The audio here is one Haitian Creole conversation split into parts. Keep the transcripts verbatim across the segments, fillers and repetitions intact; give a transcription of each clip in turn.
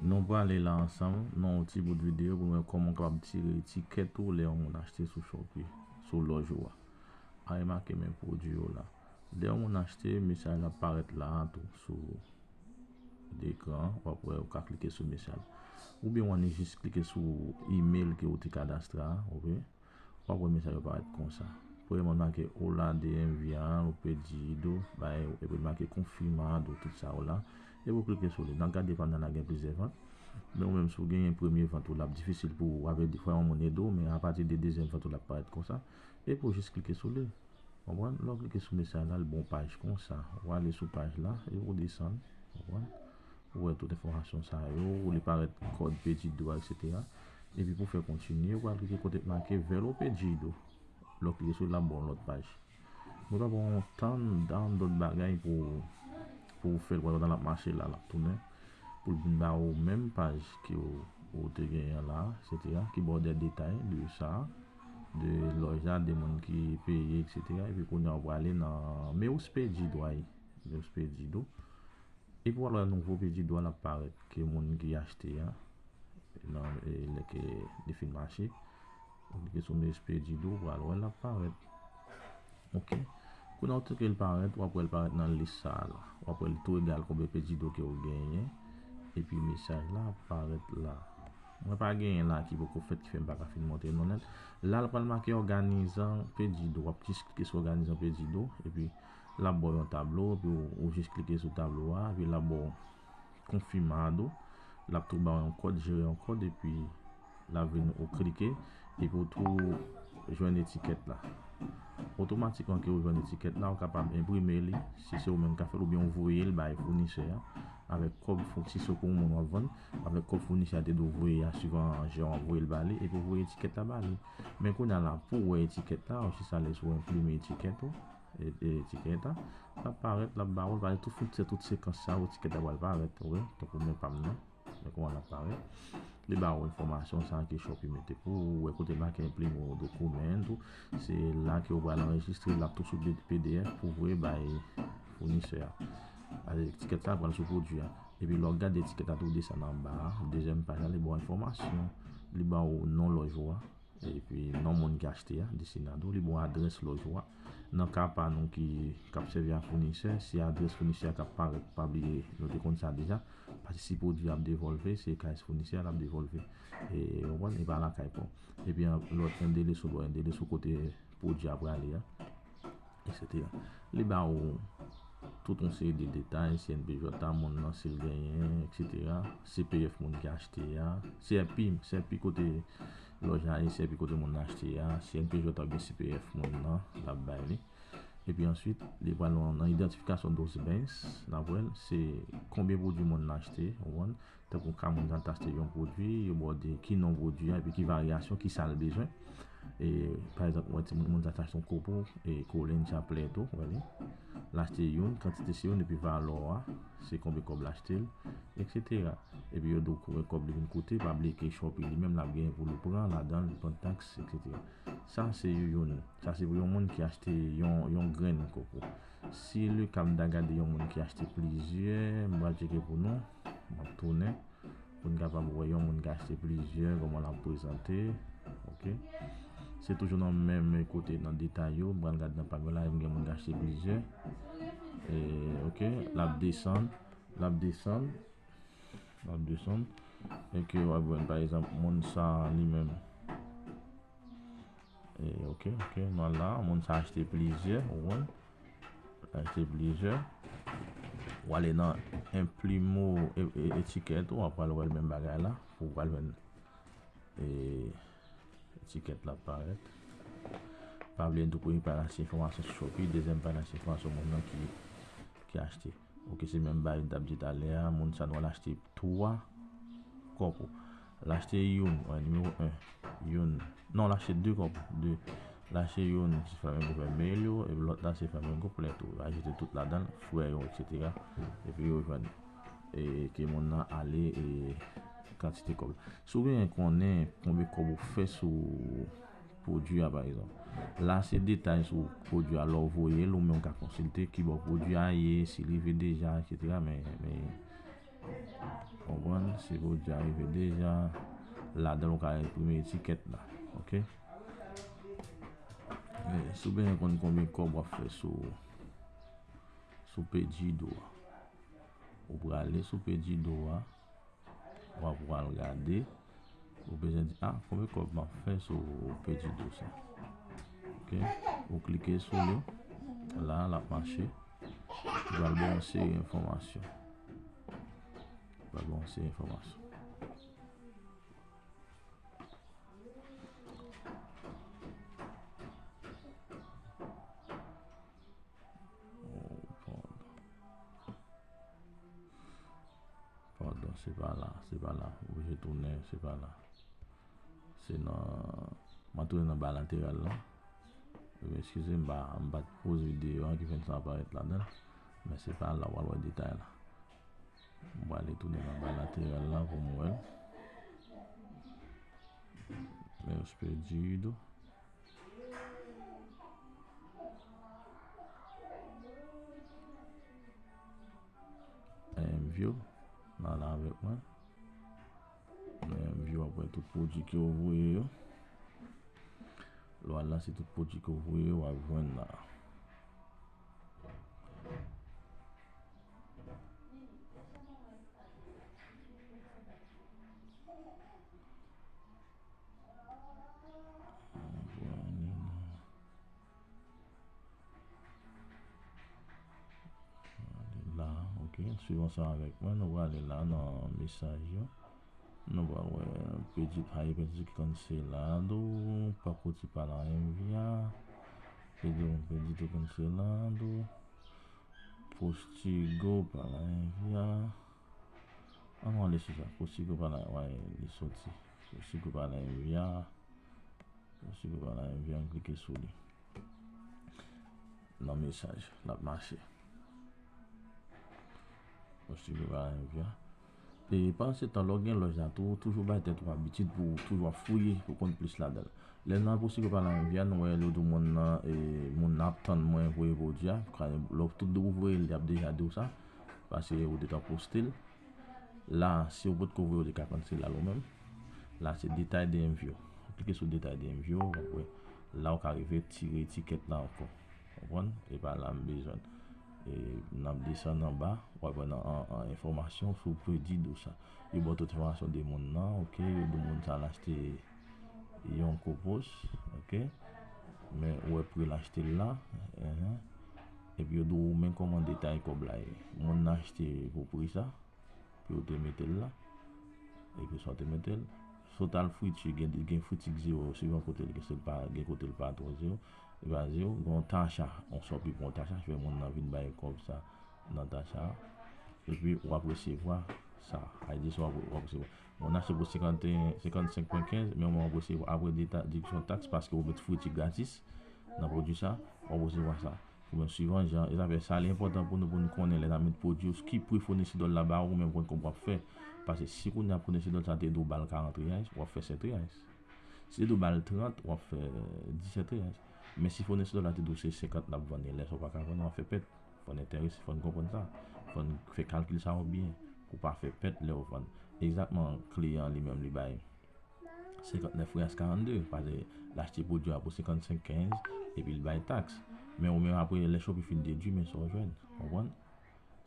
Nou prale la ansanm nan yon ti bout videyo pou nou wè kòman w kapab tire etikèt ou lè yon moun achte sou Shopee, sou lòj ou a. A remake men pwodui yo la. Lè yon moun achte, mesaj la parèt la a tou sou lekran an, w ap wè ou ka klike sou mesaj la. Oubyen w annik jis klike sou imèl ke w te kadastre a, oke? W ap wè mesaj yo parèt konsa. Premyèman, l make "Hola, te enviaron un pedido", bay, epi l make "confirmado", tout sa yo la. Epi w klike sou li. N ap gade pandan la gen plizyè vant. Men ou menm, si w genyen premye vant ou, l ap difisil pou w, avè di fwa yon moun ede w, men apati de dezyèm vant ou, l ap parèt konsa. Epi w jis klike sou li. Konprann? Lè w klike sou mesaj la, l ba w paj konsa. W ale sou paj la, epi w desann. Konprann? Ou wè tout enfòmasyon sa yo, ou li parèt kòd pedido a, etsetera. Epi pou fè kontinye, ou pral klike kote k make "Velo pedido". Lè w klike sou li, l ap ba w lòt paj. Mwen pa pran yon tan download bagay pou, pou w fè l, pandan l ap mache la, l ap tounen. Pou l vin ba ou menm paj ke w, ou te genyen la, etsetera. Ki ba w de detay de sa, de lòj la, de moun ki peye, etsetera. Epi kounye a, ou prale nan Meus Pedidos a, Meus Pedidos. Epi w ap wè nouvo pedido a l ap parèt ke moun ki achte a, nan, e, lè ke li fin mache. Ou klike sou Meus Pedidos, ou pral wè l ap parèt. Oke. Kounye a, ou teke l parèt, w ap wè l parèt nan lis sa a la. W ap wè l tou egal konbyen pedido ke w genyen. Epi mesaj la ap parèt la. Mwen pa genyen la ki poko fèt, ki fè m pa ka fin montre nou nèt. La, l pral make organizan pedido. W ap jis klike sou organizan pedido. Epi l ap ba w yon tablo, epi w, ou jis klike sou tablo a, epi l ap ba w confirmado, l ap tou ba w yon kòd, jere yon kòd, epi l ap vin ou klike, epi w tou jwenn etikèt la. Otomatikman ke ou jwenn etikèt la, ou kapab enprime li, si se ou menm k ap fè l, oubyen ou voye l bay founisè a, avèk kòb fou-, si se pou yon moun w ap vann, avèk kòb founisè a te dwe voye a, swivan jan w ap voye l ba li, epi ou voye etikèt la ba li. Men kounye a la, pou w wè etikèt la, ou jis ale sou enprime etikèt ou, e, e, etikèt la, l ap parèt, l ap ba ou l, parèt tout foutchèt, tout sekans sa yo, etikèt la pral parèt, ou wè, tankou men pa m nan, men kòman l ap parèt. Li ba ou enfòmasyon sa ke Shopee mete pou ou, ou wè kote l make imprime yon dokiman tou, se la ke ou pral anrejistre, l ap tou sou P D F pou voye bay founisè a. Etikèt sa pral sou pwodui a. Epi lè w gade etikèt la tou desann anba a, dezyèm paj la, li ba w enfòmasyon, li ba ou non lòj ou a, epi non moun ki achte a, destinado, li ba w adrès lòj ou a. Nan ka pa nou ki, k ap sèvi a founisè, se adrès founisè a k ap parèt, pa bliye, nou te konn sa deja, paske si pwodui ap devòlve, se kay founisè a l ap devòlve. E, ou konprann, e pa lakay pa w. Epi an, lòt endeleso, lòt endeleso kote pwodui a prale a, etsetera. Li ba ou tout yon seri de detay, C N P J a, moun nan, si l genyen, etsetera. C P F moun ki achte a, C R P, C R P kote lòj la ye, C R P kote moun nan achte a, C N P J a oubyen C P F moun nan, l ap bay li. Epi answit, li pral nan, nan identificación dos bens, n ap wè l, se konbyen pwodui moun nan achte, ou konprann? Tankou ka moun sa t achte yon pwodui, yo ba w de ki non pwodui a, epi ki varyasyon, ki sa l bezwen. E, pa egzanp, mwen, ti moun, moun sa t achte yon kopo, e, Kolen Chaplet, ou wè li. L achte youn, kantite se youn, epi valè a, se konbyen kòb l achte l, etsetera. Epi yo di w konbyen kòb li vin koute, pa bliye ke Shopee li menm l ap genyen pou l pran ladan l, li pran taks, etsetera. Sa se youn, sa se pou yon moun ki achte yon, yon grenn kopo. Si le ka m ta gade yon moun ki achte plizyè, m pral tcheke pou nou, m ap tounen. Pou n kapab wè yon moun ki achte plizyè, kòman l ap prezante. Oke. Se toujou nan menm kote, nan detay yo. M pral gade nan pamela, m gen moun ki achte plizyè. E, oke, l ap desann, l ap desann, l ap desann. E ke w ap jwenn, pa egzanp, moun sa li menm. E, oke, oke, nou al la, moun sa achte plizyè, ou konprann? Achte plizyè. W ale nan enprimo e, e, etikèt, w ap pral wè l menm bagay la, pou w pral jwenn, e, etikèt la parèt. Pa bliye tou, premye paj la se enfòmasyon sou Shopee, dezyèm paj la se enfòmasyon moun nan ki, ki achte. Oke, se menm bagay m t ap di talè a, moun sa nou al achte twa kòpo. L achte youn, wè, nimewo en, youn. Non, l achte de kòpo, de. L achte youn, se Flamingo Vermelho, epi lòt la, se Flamingo Preto. L ajoute tout ladan l, frè yo, etsetera. Epi yo jwenn, e, ke moun nan ale, e, kantite kòb. Si w bezwen konnen konbyen kòb ou fè sou pwodui a, pa egzanp. La, se detay sou pwodui a, lè w voye l, ou menm w ka konsilte kibò pwodui a ye, si l rive deja, etsetera. Men, men, konprann? Se pwodui a rive deja. Ladan l ou ka enprime etikèt la. Ok? Men, si w bezwen konn konbyen kòb w ap fè sou, sou Pedido a, ou prale sou Pedido a, w ap pral gade, ou bezwen di, "Ah, konbyen kòb m ap fè sou Pedido sa?" Ok? Ou klike sou li, la, l ap mache. Li pral ba w yon seri enfòmasyon. Li pral ba w yon seri enfòmasyon. Oh, padon. Padon, se pa la, se pa la. Oblije tounen, se pa la. Se nan, mwen tounen nan ba lateral la. Eskize m, m pa, m pa t poze videyo a ki fè sa aparèt ladan l. Men se pa la, w al wè detay la. M prale tounen nan ba lateral la pou m wè l. Menos pedido. Envyo, nan la avèk mwen. Nan envyo, w ap wè tout pwodui ke w voye yo. Lè w al la, se tout pwodui ke w voye yo, w ap jwenn la. La, ok. Swiv ansanm avèk mwen. Nou prale la nan mesaj yo. Nou pral wè pedido, haya pedido cancelado, pacote para enviar, pedido, pedido cancelado, postigo para enviar. Ann ale sou sa, postigo para, wè, li soti. Postigo para enviar, postigo para enviar, ann klike sou li. Nan mesaj, l ap mache. Postigo para enviar. E pandan se tan, lè w gen lòj la tou, toujou bay tèt ou abitid pou w toujou ap fouye, pou w konn plis ladan l. Lè nan postigo para enviar, nou wè yo di w moun nan, e, moun nan ap tann mwen voye pwodui a. Lè w tout de ou voye l, y ap deja di w sa. Paske ou te tan poste l. La, si w potko voye, w te ka cancela l ou menm. La, se detalles de envío. Klike sou detalles de envío, w ap wè. La, w ka rive tire etikèt la ankò. Konprann? E pa la m bezwen. E n ap desann anba, w ap wè nan an, an enfòmasyon sou pedido sa. Yo ba w tout enfòmasyon de moun nan, ok, yo di moun sa l achte yon kopos, ok. Men ou wè pri l achte l la, enhen. Epi yo di w men kòman detay kòb la ye. Moun nan achte pou pri sa, pou yo te mete l la. Epi sa w te mete l. Si w t al friti, gen, gen friti k zewo, swivan kote l, gen kote l pa twò zewo. Li pa zewo, gen yon tacha, yon sòpi pou yon tacha, ki fè moun nan vin bay kòb sa nan tacha a. Epi w ap resevwa sa. Sa vle di sa w ap, w ap resevwa. Moun achte pou senkannteyen, senkannsenk pwen kenz, men w ap resevwa apre deta-, dediksyon taks, paske w met friti gratis nan pwodui sa, w ap resevwa sa. Ou menm swivan jan, e sa fè sa, li enpòtan pou nou, pou nou konnen lè n ap met pwodui yo, ki pri founisè dòl la ba ou, menm konn kòman w ap fè. Paske si kounye a founisè dòl sa te di w ba l karant reais, w ap fè sèt reais. Si li di w ba l trant, w ap fè disèt reais. Men si founisè dòl la te di w se senkant l ap vann li, lè sa w pa ka vann, w ap fè pèt. Fò n enterese, fò n konprann sa. Fò n fè kalkil sa yo byen, pou w pa fè pèt lè w vann. Egzakteman, kliyan an li menm li bay senkantnèf reais karannde, paske l achte pwodui a pou senkannsenk kenz, epi l bay taks. Men ou menm apre, lè Shopee fin dedui, men sa w jwenn. Konprann?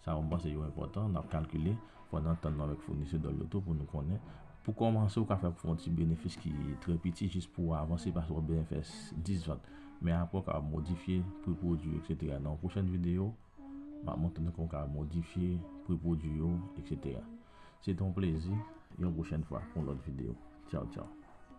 Sa yo, m panse yo enpòtan, n ap kalkile, fò n antann nou avèk founisè dòl yo tou pou nou konnen. Pou kòmanse, ou ka fè pou fè yon ti benefis ki trè piti, jis pou w avanse, paske w ap bezwen fè s-, dis vant. Men apre, w kapab modifye pri pwodui yo, etsetera. Nan yon pwochèn videyo, m ap montre nou kòman w ka modifye pri pwodui yo, etsetera. Se te yon plezi, yon pwochèn fwa, pou yon lòt videyo. Tchaw, tchaw.